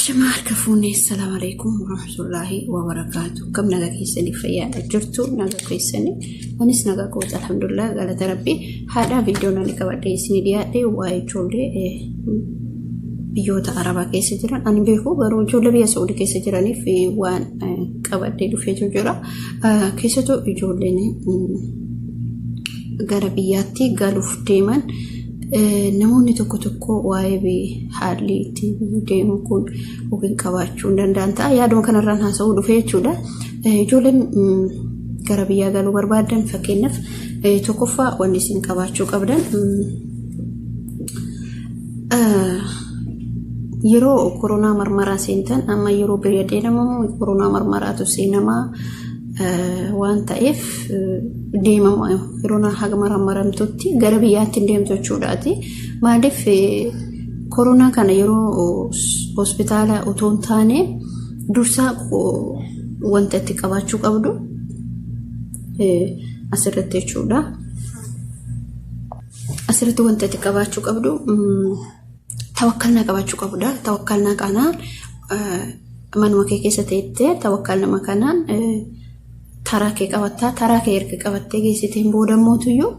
Ashamaa harka fuunee, assalaamu alaikum warahmatullaahi wabarakaatu. Kam nagaa keessanii? Fayyaadha jirtu? Nagaa keessanii? Anis nagaa kooti, alhamdulillah, galata rabbii. Haadhaa viidiyoon ani qabadhee isinii dhiyaadhe waa'ee ijoollee biyyoota arabaa keessa jiran, ani beeku garuu ijoollee biyya Saa'udii keessa jiraniif waan qabadhee dhufeetu jira. Keessattuu ijoolleen gara biyyaatti galuuf deeman, namoonni tokko tokko waa'ee haalli ittiin biyyi deemu kun yookiin qabaachuu hin danda'an ta'a. Yaaduma kanarraan haasa'uu dhufee jechuudha. Ijoolleen gara biyyaa galuu barbaadan, fakkeenyaaf, tokkoffaa wanni isin qabaachuu qabdan, yeroo koronaa marmaraa seentan, amma yeroo biyya deemamu koronaa marmaraatu seenamaa waan ta'eef, deemama yeroo haga maramaramtutti gara biyyaatti hin deemtu jechuudhaati. Maaliif? Koronaa kana yeroo hospitaala otoo hin taane dursaa wanta itti qabaachuu qabdu asirratti jechuudha. Asirratti wanta itti qabaachuu qabdu tawakkalnaa qabaachuu qabda. Tawakkalnaa kanaan manuma kee keessa teettee tawakkalnama kanaan taraa kee qabattaa. Taraa kee erga qabattee geessiteen booda mootuyyuu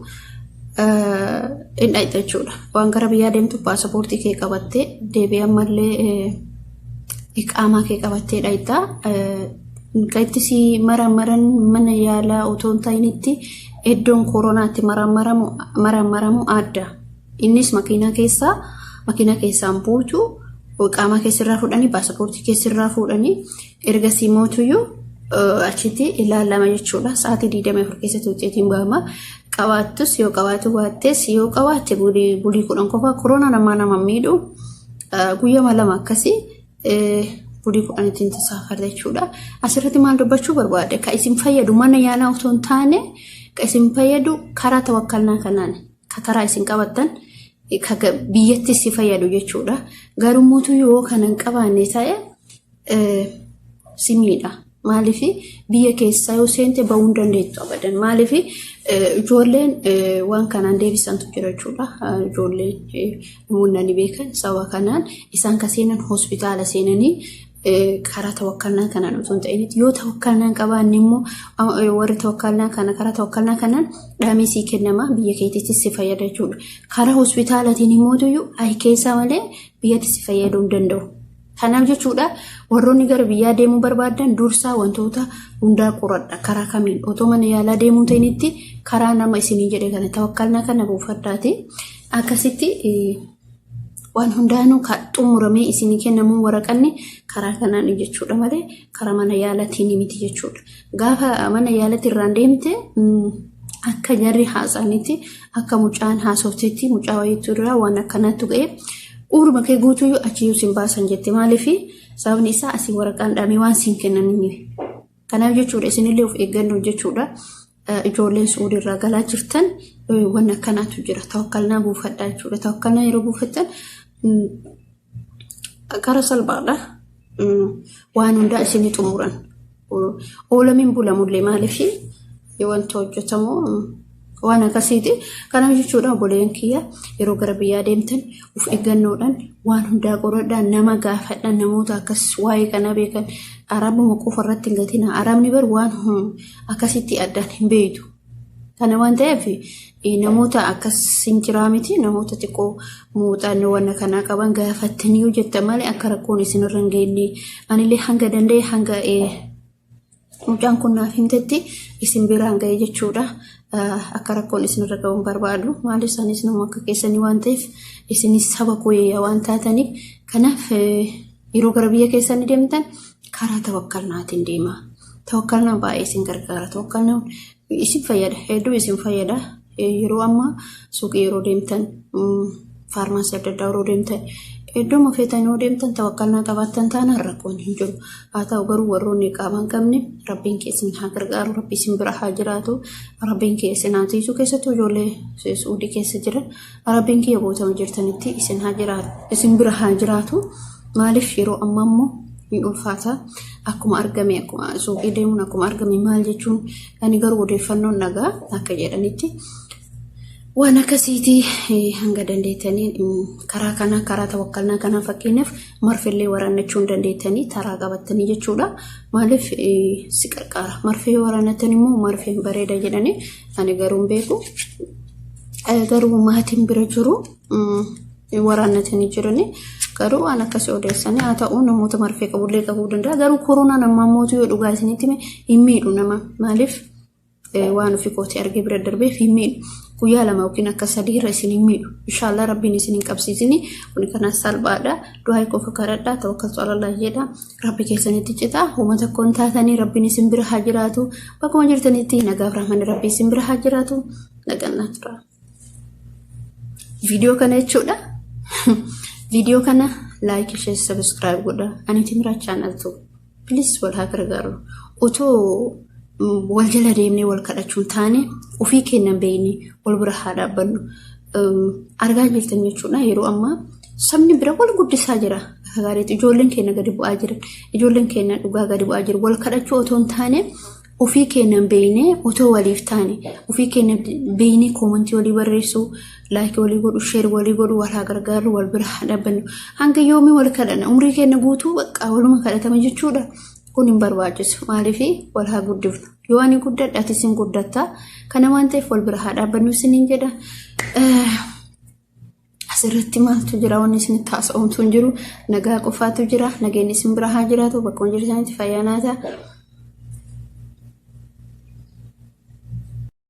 hin dhaqxa jechuudha. Waan gara biyyaa deemtu paasapoortii kee qabattee deebi'ee ammallee iqaamaa kee qabattee dhaqxa. Kan itti si maramaran mana yaalaa otoo hin ta'initti iddoon koronaatti maramaramu adda. Innis makiinaa keessaa, makiinaa keessaan buutu, iqaamaa keessirraa fuudhanii, paasapoortii keessirraa fuudhanii, ergasii mootuyyuu achitti ilaalama jechuudha. Sa'aatii 24 keessatti wuxxeetiin bahama. Qabaattus yoo qabaatu baattes, yoo qabaatte bulii 10 qofa. Koronaa namaa nama miidhu guyyama 2 akkasii bulii 10 ittiin tasaafarta jechuudha. Asirratti maal dubbachuu barbaade? Kan isin fayyadu mana yaalaa otoo hin taane, kan isin fayyadu karaa tawakkalnaa kanaan, ka karaa isin qabattan ka biyyatti si fayyadu jechuudha. Garuu mootuu yoo kana hin qabaanne ta'e si miidha. Maaliif? Biyya keessaa yoo seente bahuu hin dandeettu abadan. Maaliif? Ijoolleen waan kanaan deebisantu jira jechuudha. Ijoolleen namoonni ani beekan sababa kanaan isaan ka seenan hospitaala seenanii karaa tawakkalnaa kanaan osoo hin ta'initti. Yoo tawakkalnaa hin qabaanne immoo, warri tawakkalnaa kana karaa tawakkalnaa kanaan dhaamii sii kennama, biyya keetiitti si fayyada jechuudha. Karaa hospitaalaatiin immoo ayi keessaa malee biyyatti si fayyaduu hin danda'u. Kanaaf jechuudha, warroonni gara biyyaa deemuu barbaadan dursaa wantoota hundaa qoradha. Karaa kamiin otoo mana yaalaa deemuu ta'initti karaa nama isinii jedhe kana, tawakkalnaa kana buufadhaati. Akkasitti waan hundaanuu xumuramee isinii kennamuu waraqanni karaa kanaan jechuudha malee karaa mana yaalaatiin miti jechuudha. Gaafa mana yaalatti irraan deemte, akka jarri haasa'anitti, akka mucaan haasoftetti, mucaa wayiitu irraa waan akkanaatu ga'e, umruma kee guutuyyuu achiyyuu sin baasan jette. Maaliif? Sababni isaa asii waraqaan dhaamee waan siin kennanii. Kanaaf jechuudha, isinillee of eeggannoo jechuudha. Ijoolleen Suudii irraa galaa jirtan waan akkanaatu jira. Tawakkalnaa buufadhaa jechuudha. Tawakkalnaa yeroo buufattan karaa salphaadha. Waan hundaa isinii xumuran. Oolamiin bulamullee maaliif wanta hojjetamu waan akkasiiti. Kanaaf jechuudha, obboleeyyan kiyya, yeroo gara biyyaa deemtan of eeggannoodhaan waan hundaa qoradhaa, nama gaafadhaa, namoota akkas waa'ee kanaa beekan. Arabuma qofa irratti hin gatina. Arabni bar waan akkasitti addaan hin beektu. Kana waan ta'eef namoota akkas hin jiraa miti, namoota xiqqoo muuxannoo wanna kanaa qaban gaafattanii yoo jettan malee akka rakkoon isinirra hin geenye, anillee hanga danda'e, hanga mucaan kun naaf himtetti isin biraan ga'e jechuudha. Akka rakkoon isinirra ga'u hin barbaadu. Maaliif? Isaanis nama akka keessanii waan ta'eef, isinis saba kooyyaa waan taataniif. Kanaaf yeroo gara biyya keessanii deemtan karaa tawakkalnaatiin deema. Tawakkalnaan baay'ee isin gargaara. Tawakkalnaan isin fayyada. Hedduu isin fayyada. Yeroo ammaa suuqii yeroo deemtan, faarmaasii adda addaa yeroo deemtan, iddoo feetan yoo deemtan, tawakkalnaa qabaattan taanaan rakkoon hin jiru. Haa ta'u garuu warroonni qaama hin qabne rabbiin keessan haa gargaaru, rabbi isin bira haa jiraatu, rabbiin keessan haa tiisu. Keessattuu ijoollee Suudii keessa jiran, rabbiin kiyya bootama jirtanitti isin haa jiraatu, isin bira haa jiraatu. Maaliif? Yeroo ammaa immoo hin ulfaata. Akkuma argame, akkuma suuqii deemuun akkuma argame maal jechuun, ani garuu odeeffannoon dhagaa akka jedhanitti Waan akkasiitii hanga dandeettanii karaa kana karaa tawakkalnaa kanaa fakkeenyaaf marfillee waraannachuu hin dandeettanii taraa qabattanii jechuudha. Maaliif si qarqaara. Marfee yoo waraannattan immoo marfeen bareeda jedhanii ani garuu hin beeku. Garuu maatiin bira jiru waraannatanii jiranii garuu waan akkasii odeessanii haa ta'u namoota marfee qabullee qabuu danda'a. Garuu koronaan ammaa mootuu yoo dhugaa isinitti hime hin miidhu nama maaliif waan ofii kootii argee bira darbeef hin miidhu. Guyyaa 2 yookiin akka 3 irra isin hin miidhu. Inshaallah rabbiin isin hin qabsiisini. Kuni kanaas salphaadha. Du'aa qofa kadhadhaa. Tawakkaltu alallah jedha. Rabbi keessanitti citaa. Homa tokko hin taatanii rabbiin isin bira haa jiraatu. Bakkuma jirtanitti nagaaf rahmanni rabbi isin bira haa jiraatu. Nagannaa tura. Viidiyoo kana jechuudha. Viidiyoo kana like, share, subscribe godha. Ani Timiraa channel tu. Please wal haa gargaaru. Otoo wal jala deemnee wal kadhachuun taane ofii keenya beeknee wal bira haa dhaabbannu. Argaa jirtan jechuudha yeroo ammaa sabni bira wal guddisaa jira. Akka gaariitti ijoolleen keenya gadi bu'aa jiran. Ijoolleen keenya dhugaa gadi bu'aa jiru. Wal kadhachuu otoo hin taane ofii keenya beeknee otoo waliif taane ofii keenya beeknee comment walii barreessuu, like walii godhu, share walii godhu, wal haa gargaarru, wal bira haa dhaabbannu. Hanga yoomii wal kadhanna? Umrii keenya guutuu bakka waluma kadhatama jechuudha. Kun hin barbaachisu. Maaliif wal haa guddifnu. Yoo ani guddadhe atis hin guddatta. Kana waan ta'eef wal bira haa dhaabbannu isiniin jedha. Asirratti maaltu jira wanni isinitti haasa'umtu hin jiru. Nagaa qofaatu jira. Nageenyi isin bira haa jiraatu. Bakkuma jirtanitti fayyaa naa ta'a.